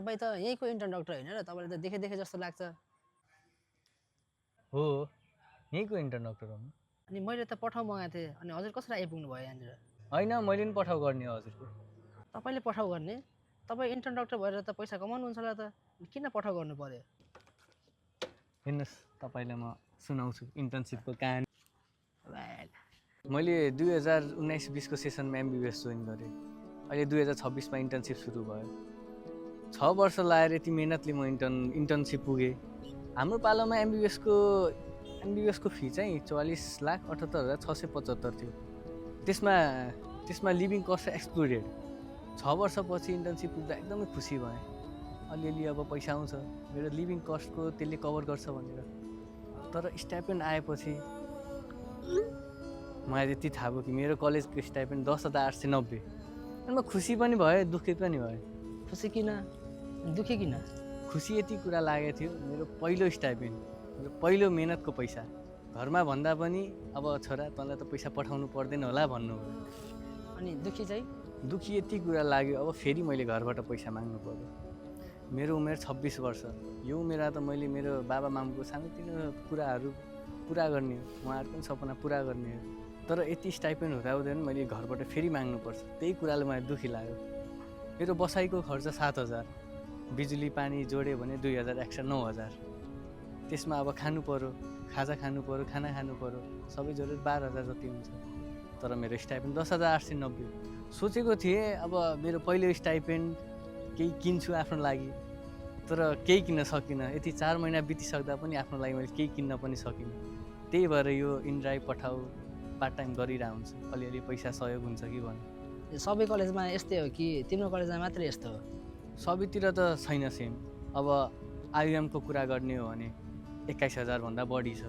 तपाईँ त यहीँको इन्टर्न डाक्टर होइन र? तपाईँले त देखे जस्तो लाग्छ। हो यहीँको इन्टर्न डाक्टर हो। अनि मैले त पठाउ मगाएको थिएँ, अनि हजुर कसरी आइपुग्नु भयो यहाँनिर? होइन मैले नि पठाउ गर्ने हो हजुरको। तपाईँले पठाउ गर्ने? तपाईँ इन्टर्न डाक्टर भएर त पैसा कमाउनुहुन्छ होला त, किन पठाउ गर्नु पर्यो? हेर्नुहोस् तपाईँलाई म सुनाउँछु इन्टर्नसिपको कहानी। वेल मैले 2019-20को सेसनमा एमबिबिएस जोइन गरेँ। अहिले 2026मा इन्टर्नसिप सुरु भयो। 6 वर्ष लाएर यति मेहनतले म इन्टर्नसिप पुगेँ। हाम्रो पालोमा एमबिबिएसको फी चाहिँ 44,78,675 थियो। त्यसमा लिभिङ कस्ट एक्सक्लुडेड। 6 वर्षपछि इन्टर्नसिप पुग्दा एकदमै खुसी भएँ। अलिअलि अब पैसा आउँछ, मेरो लिभिङ कस्टको त्यसले कभर गर्छ भनेर। तर स्टाइपेन्ड आएपछि मलाई त्यति थाहा भयो कि मेरो कलेजको स्टाइपेन्ड 10,890। अनि म खुसी पनि भएँ, दुःखी पनि भएँ। खुसी किन, दुःखी किन? खुसी यति कुरा लागेको थियो, मेरो पहिलो स्टाइपेन्ड, मेरो पहिलो मेहनतको पैसा। घरमा भन्दा पनि अब छोरा तँलाई त पैसा पठाउनु पर्दैन होला भन्नुभयो। अनि दुःखी चाहिँ? दुःखी यति कुरा लाग्यो, अब फेरि मैले घरबाट पैसा माग्नु पर्यो। मेरो उमेर 26 वर्ष। यो उमेरमा त मैले मेरो बाबा मामुको सानोतिनो कुराहरू पुरा गर्ने हो, उहाँहरूको पनि सपना पुरा गर्ने हो। तर यति स्टाइपेन्ड हुँदा मैले घरबाट फेरि माग्नुपर्छ, त्यही कुराले मलाई दुःखी लाग्यो। मेरो बसाइको खर्च 7,000, बिजुली पानी जोड्यो भने 2,000 एक्स्ट्रा 9,000। त्यसमा अब खानु पर्यो, खाजा खानु पर्यो, खाना खानु पर्यो, सबै जोडेर 12,000 जति हुन्छ। तर मेरो स्टाइपेन्ड 10,890। सोचेको थिएँ अब मेरो पहिलो स्टाइपेन्ड केही किन्छु आफ्नो लागि, तर केही किन्न सकिनँ। यति 4 महिना बितिसक्दा पनि आफ्नो लागि मैले केही किन्न पनि सकिनँ। त्यही भएर यो इनड्राइभ पठाउ पार्ट टाइम गरिरहेको हुन्छ, अलिअलि पैसा सहयोग हुन्छ कि भन्नु। सबै कलेजमा यस्तै हो कि तिम्रो कलेजमा मात्रै यस्तो हो? सबैतिर त छैन सेम। अब आइएमको कुरा गर्ने हो भने 21,000 भन्दा बढी छ।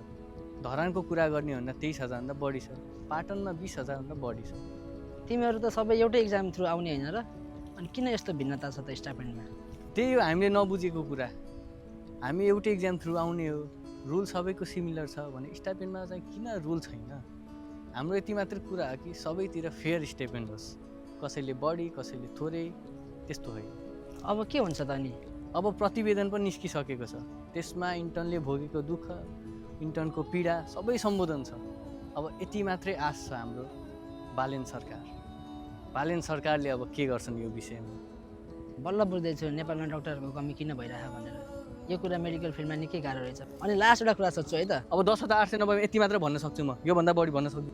धरानको कुरा गर्ने हो भने 23,000 भन्दा बढी छ। पाटनमा 20,000 भन्दा बढी छ। तिमीहरू त सबै एउटै इक्जाम थ्रु आउने होइन र? अनि किन यस्तो भिन्नता छ त स्टाइपेन्डमा? त्यही हो हामीले नबुझेको कुरा। हामी एउटै इक्जाम थ्रु आउने हो, रुल सबैको सिमिलर छ भने स्टाइपेन्डमा चाहिँ किन रुल छैन? हाम्रो यति मात्र कुरा हो कि सबैतिर फेयर स्टाइपेन्ड होस्, कसैले बढी कसैले थोरै, त्यस्तो होइन। अब के हुन्छ त अनि? अब प्रतिवेदन पनि निस्किसकेको छ, त्यसमा इन्टर्नले भोगेको दुःख, इन्टर्नको पीडा सबै सम्बोधन छ। अब यति मात्रै आश छ हाम्रो बालेन सरकारले अब के गर्छन् यो विषयमा। बल्ल बुझ्दैछु नेपालमा डक्टरहरूको कमी किन भइरहेको भनेर। यो कुरा मेडिकल फिल्डमा निकै गाह्रो रहेछ। अनि लास्ट एउटा कुरा सोध्छु है त, अब 10,890 यति मात्र भन्न सक्छु म, योभन्दा बढी भन्न सक्छु।